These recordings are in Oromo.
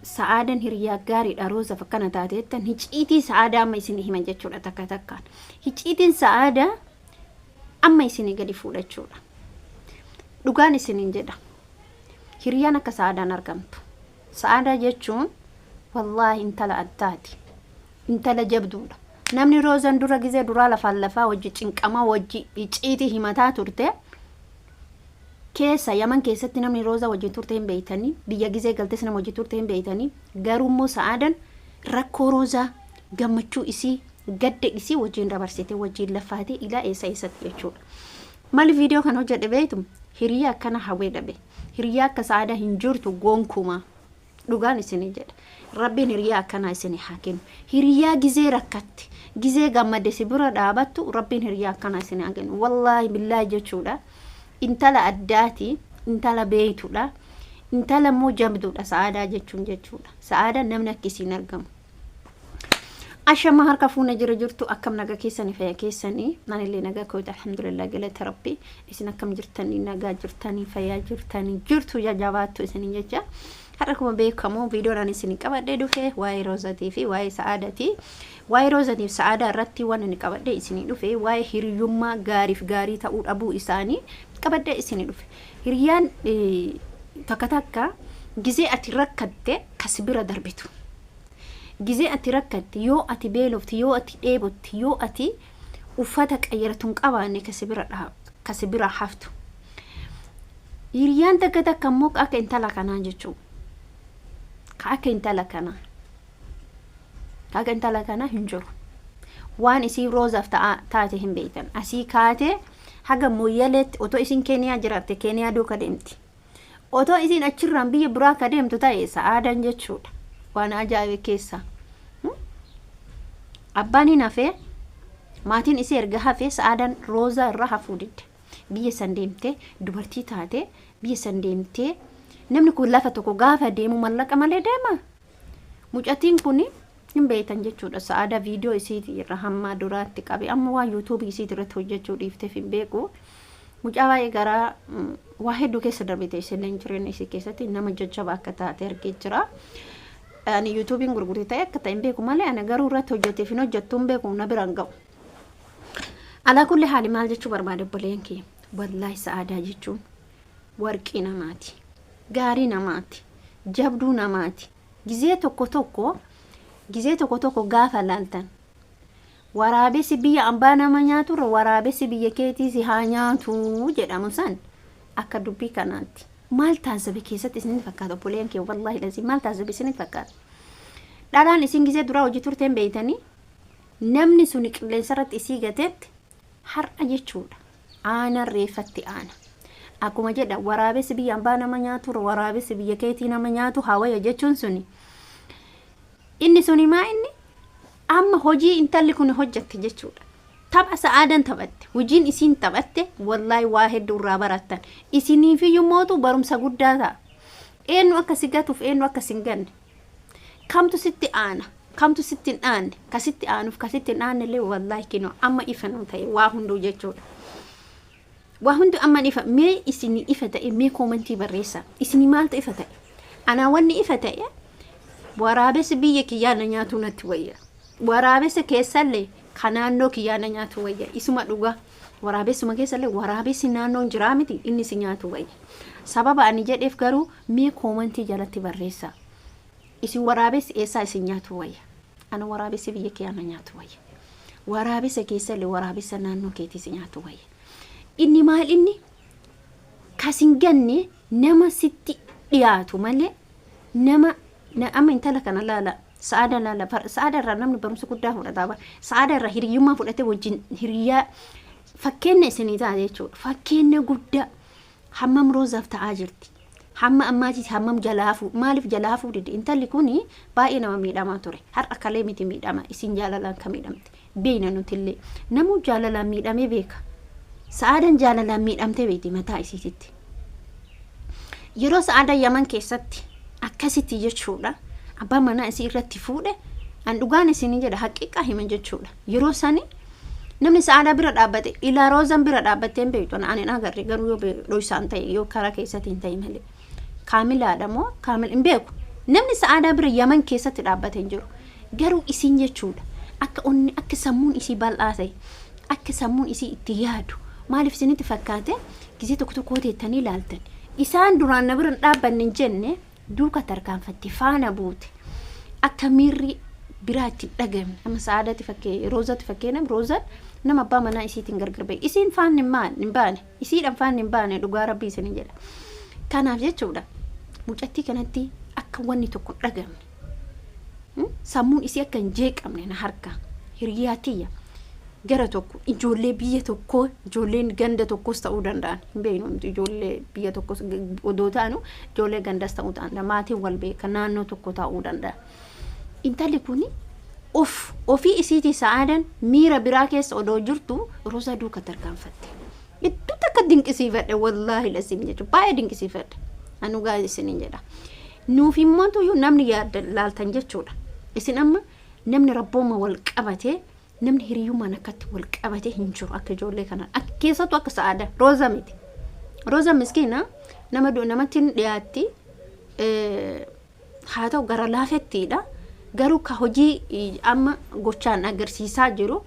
Sa'aadan hiriyaa gaariidha Roozaaf akkana taate jettan, hiciitii Sa'aadaa amma isin hima jechuudha takka takkaan. Hiciitiin Sa'aadaa amma isinii gadi fuudhachuudha. Dhugaan isiniin jedha. Hiriyaan akka Sa'aadaan argamtu. Sa'aadaa jechuun wallaahi intala addaati. Intala jabduudha. Namni Roozan dura gizee duraa lafaan lafaa wajji cinqamaa wajji iciitii himataa turte keessa Yaman keessatti namni Roozaa wajjin turte hin beeytanii, biyya gizee galtes nama wajjin turte hin beeytanii. Garuu immoo Sa'aadan rakkoo Roozaa, gammachuu isii, gadda isii wajjin dabarsite, wajjin laffaatee ilaa eessa eessatti jechuudha. Maali viidiyoo kana hojjedhe beeytu? Hiriyaa akkana hawwee dhabe. Hiriyaa akka Sa'aadaa hin jirtu gonkumaa. Dhugaan isinii jedha. Rabbiin hiriyaa akkanaa isinii haa kennu. Hiriyaa gizee rakkatte, gizee gammadde si bira dhaabattu, Rabbiin hiriyaa akkanaa isinii haa kennu. Wallaahi billaahi jechuudha. Intala addaati, intala beeytudha, intala immoo jabduudha Sa'aadaa jechuun jechuudha. Sa'aadaan namni akka isiin argamu. Ashama, harka fuuna, jira jirtu? Akkam, nagaa keessanii, fayya keessanii? Anillee nagaa kooti, alhamdulillah, galata Rabbi. Isin akkam jirtanii? Nagaa jirtanii, fayyaa jirtanii, jirtu, jajjabaattu isinin jecha. Har'a akkuma beekamu viidiyoon ani isin qabadhee dhufe waa'ee Roozatii fi waa'ee Sa'aadaati. Waa'ee Roozatii fi Sa'aadaa irratti waan inni qabadhee isinii dhufe waa'ee hiriyyummaa gaariif gaarii ta'uu dhabuu isaanii qabadhee isinii dhufe. Hiriyyaan takka takka gizee ati rakkatte kasi bira darbitu. Gizee ati rakkatte, yoo ati beelofte, yoo ati dheebotte, yoo ati uffata qayyaratu hin qabaanne kasi bira haftu. Hiriyyaan takka takka immoo akka intala kanaa jechuudha. Ka akka intala kanaa. Ka akka intala kanaa hin jiru. Waan isii Roozaaf taate hin beektan. Asii kaatee haga Mooyyaleetti, otoo isin Keeniyaa jiraatte Keeniyaa duuka deemti. Otoo isiin achirraan biyya biraa ka deemtu ta'e Sa'aadan jechuudha. Waan ajaa'ibe keessaa. Abbaan hin hafee, maatiin isii erga hafee, Sa'aadan Roozaa irraa hafuu didde. Biyya san deemtee, dubartii taate biyya san deemtee, namni kun lafa tokko gaafa deemu mallaqa malee deema. Mucatiin kun hin beektan jechuudha. Sa'aadaa viidiyoo isiitii irra hamma duraatti qabe, amma waan yuutuubii isiitii irratti hojjechuu dhiifteef hin beeku. Mucaa baay'ee garaa waa hedduu keessa darbite, isilleen jireenya isii keessatti nama jajjaba akka taate argee jira. Ani yuutuubiin gurgurte ta'e akka ta'e hin beeku malee, ani garuu irratti hojjeteef hin hojjettu hin beeku, na biraan ga'u. Alaa kulli haali, maal jechuu barbaade obboleen kee? Wallaahi Sa'aadaa jechuun warqii namaati. Gaarii namaati. Jabduu namaati. Gizee tokko tokko gaafa laaltan, waraabessi biyya ambaa nama nyaaturra waraabessi biyya keetii si haa nyaatu jedhamu san akka dubbii kanaatti. Maal taazzabe keessatti isinitti fakkaata, obboleen kee? Wallaahi lazii, maal taazzabe isinitti fakkaata? Dhalaan isin gizee duraa hojii turteen beeytanii, namni suni qilleensa irratti isii gateetti har'a jechuudha. Aanan reeffatti aana. Akkuma jedha, waraabessi biyya ambaa nama nyaatu waraabessi biyya keetii nama nyaatu hawaya jechuun suni. Inni suni maa inni amma hojii intalli kun hojjatte jechuudha. Tapha Sa'aadan taphatte, hojiin isiin taphatte, wallaahi waa hedduu irraa barattan. Isiniifiyyuu mootu barumsa guddaa ta'a. Eenyu akka si gatuuf, eenyu akka si hin ganne. Kamtu sitti aana, kamtu sitti hin aanne, ka sitti aanuuf ka sitti hin aanne illee wallaahi kinoo amma ifa nuu ta'e waa hunduu jechuudha. Waa hundi amma ifa. Mee isinii ifa ta'e, mee koomantii barreessaa. Isinii maaltu ifa ta'e? Anaa wanni ifa ta'e, waraabessi biyya kiyyaa na nyaatu natti wayya. Waraabessa keessallee ka naannoo kiyyaa na nyaatu wayya. Isuma dhugaa. Waraabessuma keessallee waraabessi naannoon jiraa miti, inni si nyaatu wayya. Sababa ani jedheef garuu mee koomantii jalatti barreessaa. Isin waraabessi eessaa isin nyaatu wayya? Ana waraabessi biyya kiyyaa na nyaatu wayya. Waraabessa keessallee waraabessa naannoo keetii si nyaatu wayya. Inni maal inni kas hin ganne nama sitti dhiyaatu malee, nama amma intala kana laala, Sa'aada laala. Sa'aada irraa namni barumsa guddaa fudhataa bara. Sa'aada irraa hiriyyummaa fudhatee wajjin hiriyyaa fakkeenya isinii ta'a jechuudha. Fakkeenya guddaa hammam Roozaaf ta'aa jirti. Hamma ammaatiis hammam jalaa hafuu, maaliif jalaa hafuu dide? Intalli kun baay'ee nama miidhamaa ture. Har'a kalee miti miidhama, isin jaalalaan kan miidhamte. Beeyna, nutillee namuu jaalalaan miidhamee beeka. Sa'aadan jaalalaan miidhamtee beekti mataa isiititti. Yeroo Sa'aadan Yaman keessatti akkasitti jechuudha. Abbaan manaa isii irratti fuudhe, an dhugaan isinii jedha, haqiiqaa himan jechuudha. Yeroo sani namni Sa'aadaa bira dhaabbate ilaa Roozan bira dhaabbattee hin beektu, ani hin agarre garuu, yoo dhoysaan ta'e, yoo karaa keessatti hin ta'e malee. Kaamilaadha moo kaamil hin beeku. Namni Sa'aadaa bira Yaman keessatti dhaabbate hin jiru. Garuu isiin jechuudha akka onni akka sammuun isii bal'aa ta'e, akka sammuun isii itti yaadu maaliif isinitti fakkaate? Gizee tokko tokko teettanii ilaaltan, isaan duraan na bira hin dhaabbanne hin jenne, duuka tarkaanfatte, faana buute, akka miirri biraa itti hin dhagamne. Amma Sa'aadaatti fakkee, Roozatti fakkeenyaaf, Roozaan nama abbaa manaa isiitiin gargar ba'e, isiin faanni hin baane, isiidhaan faanni hin baane. Dhugaa Rabbii isinin jedha. Kanaaf jechuudha, mucattii kanatti akka wanni tokko hin dhagamne, sammuun isii akka hin jeeqamne na harka hiriyaa tiyya gara tokko, ijoollee biyya tokkoo, ijoolleen ganda tokkos ta'uu danda'an hin beeknu nuti. Ijoollee biyya tokkos odoo ta'anu, ijoollee gandas ta'uu danda'a, maatiin wal beeka, naannoo tokko ta'uu danda'a. Intalli kuni of ofii isiitii Sa'aadan miira biraa keessa odoo jirtu Roza duuka tarkaanfatte. Iddoo takka dinqisiifadhe, wallaahi lasiim jechuun baay'ee dinqisiifadhe. Anu gaa isiniin jedha. Nuuf immoo tuyyuu namni yaadda laaltan jechuudha. Isin amma namni rabbooma wal qabatee, namni hiriyyummaan akkatti wal qabatee hin jiru akka ijoollee kanaa, akka keessattuu akka Sa'aadaa. Rooza miti. Rooza miskiina, nama namatti hin dhiyaatti, haa ta'u gara laafettiidha. Garuu ka hojii amma gochaan agarsiisaa jiru,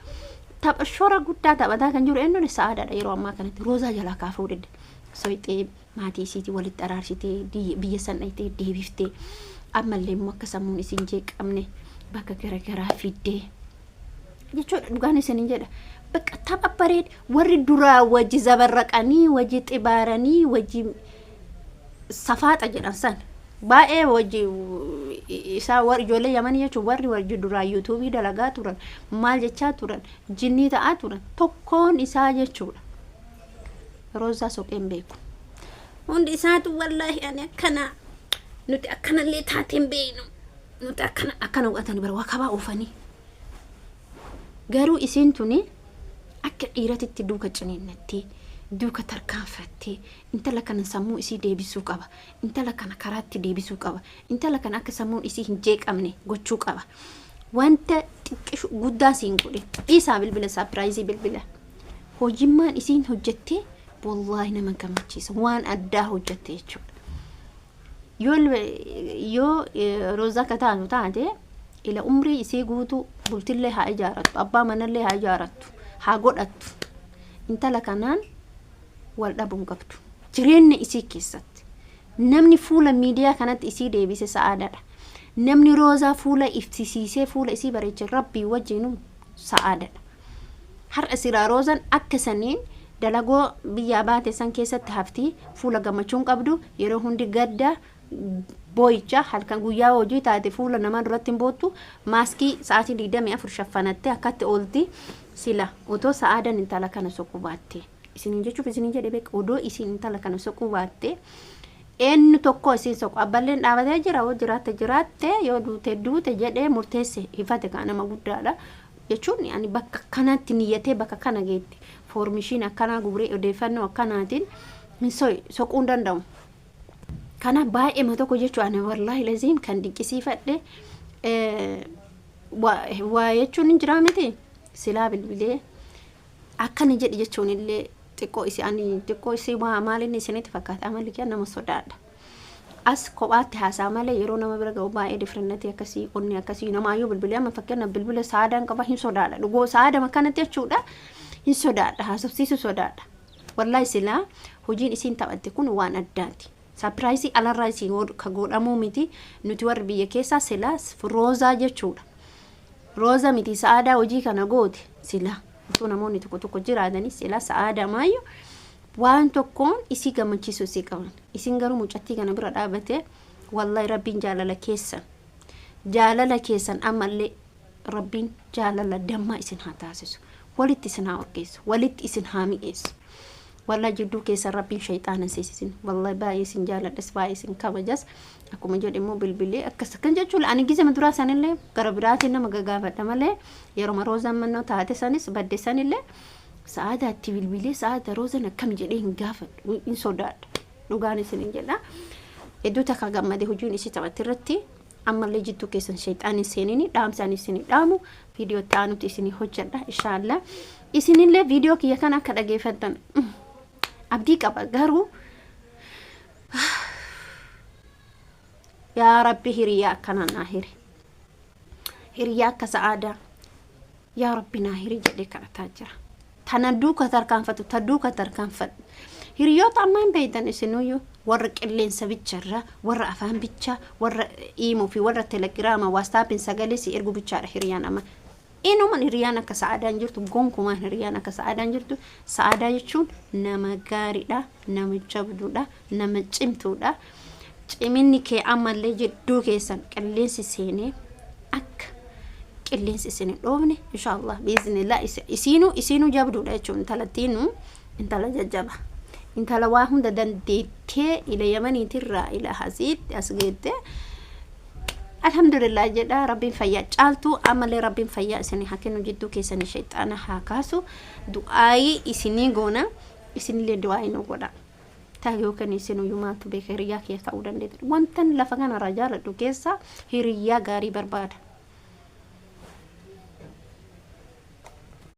tapha shora guddaa taphataa kan jiru eenyuun? Sa'aadaadha. Yeroo ammaa kanatti Roozaa jalaa kaafuu didde. Soyxee maatii isiitii walitti araarsitee, biyya san dhayitee deebiftee, ammallee immoo akka sammuun isin jeeqamne bakka garaagaraa fiddee jechuudha. Dhugaan isinin jedha. Bakka tapha bareeda warri duraa wajji zabarraqanii, wajji xibaaranii, wajji safaaxa jedhan san baay'ee wajji isaa warri ijoollee Yamanii jechuun, warri wajji duraa yuutuubii dalagaa turan, maal jechaa turan, jinnii ta'aa turan, tokkoon isaa jechuudha. Roozaa soqeen beeku. Hundi isaatu wallaahi ani akkana, nuti akkanallee taateen beeknu, nuti akkana akkana godhatanii bara wakabaa oofanii. Garuu isiin tuni akka dhiiratitti duuka ciniinnattee, duuka tarkaanfattee, intala kana sammuu isii deebisuu qaba. Intala kana karaatti deebisuu qaba. Intala kana akka sammuun isii hin jeeqamne gochuu qaba. Wanta xiqqishu guddaa siin godhe dhiisaa, bilbila surprise bilbila. Hojimmaan isiin hojjettee wallaahi nama gammachiisa. Waan addaa hojjette jechuudha. Yoo Roozaa akka taatu taate, ila umrii isii guutuu bultillee haa ijaarattu, abbaa manallee haa ijaarattu, haa godhattu. Intala kanaan wal dhabuu hin qabdu. Jireenya isii keessatti namni fuula miidiyaa kanatti isii deebise Sa'aadaadha. Namni Roozaa fuula ibsisiisee fuula isii bareeche Rabbii wajjinuu Sa'aadaadha. Har'a silaa Roozaan akka saniin dalagoo biyyaa baate san keessatti hafti, fuula gammachuu hin qabdu, yeroo hundi gadda, boo'icha, halkan guyyaa hojii taate fuula namaa duratti hin boottu, maaskii sa'aatii 24 shaffanattee akkatti oolti. Sila otoo Sa'aadaan intala kana soquu baatte, isiniin jechuuf isiniin jedhe beeka, odoo isiin intala kana soquu baatte, eenyu tokko isiin soqu? Abballeen dhaabatee jira, yoo jiraatte jiraatte, yoo duute duute jedhee murteesse hifate. Kaa nama guddaadha jechuun ani bakka kanatti niyyatee bakka kana geetti foormishiin akkanaa guuree odeeffannoo akkanaatiin hin soquu hin danda'u. Kanaaf baay'eema tokko jechuun ani wallaahi laziim kan dinqisiifadhe waa jechuun hin jiraa miti. Silaa bilbilee akkana jedhi jechuun illee xiqqoo isi ani xiqqoo isi waa maalinni isinitti fakkaata? Amalli kee nama sodaadha. As kophaatti haasaa malee yeroo nama bira ga'u baay'ee difrinnatii akkasii, onni akkasii namaayyuu bilbilee, amma fakkeenyaaf bilbila Sa'aadaan qaba, hin sodaadha. Dhugoo Sa'aadama akkanatti jechuudha, hin sodaadha, haasofsiisu sodaadha. Wallaahi silaa hojiin isiin taphatte kun waan addaati. Surprise alarraa isiin ka godhamuu miti. Nuti warri biyya keessaa silaa Roozaa jechuudha. Rooza miti, Sa'aadaa hojii kana goote, silaa otoo namoonni tokko tokko jiraatanii, silaa Sa'aadaa maayyuu waan tokkoon isii gammachiisuu isii qaban. Isin garuu mucattii kana bira dhaabatee, wallahi Rabbiin jaalala keessan, jaalala keessan ammallee Rabbiin jaalala dammaa isin haa taasisu. Walitti isin haa urgeessu. Walitti isin haa mi'eessu. Wallahi jidduu keessan Rabbiin shayxaana hin seesisin. Wallahi baay'ee isin jaaladhas, baay'ee isin kabajas. Akkuma jedhe immoo bilbilee akkas akkan jechuun ani gizema duraa sanillee gara biraatiin nama gagaafadha malee, yeroo Roozaan mannoo taate sanis badde sanillee Sa'aadaatti bilbilee "Sa'aada, Roozaan akkam?" jedhee hin gaafadhu, hin sodaadha. Dhugaan isin hin jedha. Hedduu takka gammade hojiin isii taphatte irratti. Ammallee jidduu keessan shayxaan hin seenini dhaamsaan isinii dhaamu. Viidiyoo itti aanutti isinii hojjedha inshaallah. Isinillee viidiyoo kiyya kana akka dhageeffattan abdii qaba, garuu Yaa Rabbi, hiriyaa akkana naa hiri, hiriyaa akka Sa'aadaa yaa Rabbi naa hiri jedhee kadhataa jira. Tana duuka tarkaanfatu, ta duuka tarkaanfadhu. Hiriyoota ammaa hin beeytan isinuyyuu, warra qilleensa bicharra, warra afaan bichaa, warra iimoo fi warra Telegiraama, WhatsAppiin sagalee si ergu bichaadha hiriyaan amma. Inuman hiriyaan akka Sa'aadaan jirtu, gonkumaan hiriyaan akka Sa'aadaan jirtu. Sa'aadaa jechuun nama gaariidha, nama jabduudha, nama cimtuudha. Ciminni kee ammallee jidduu keessan qilleensi seenee akka qilleensi isin hin dhoofne, inshaallah biiznillah. Isiinuu jabduudha jechuun intalattiinuu intala jajjaba, intala waa hunda dandeettee ila Yamaniitirraa ila hasiitti as geette. Alhamdulillah jedha. Rabbiin fayyaa caaltuu ammallee Rabbiin fayyaa isinii haa kennu, jidduu keessanii shayxaana haa kaasu. Du'aayii isinii goona, isinillee du'aayii nu godha. Taa yookaan isinuyyuu maaltu beeka, hiriyaa kiyya ta'uu dandeettu. Wantan lafa kanarraa jaaladhu keessa hiriyaa gaarii barbaada.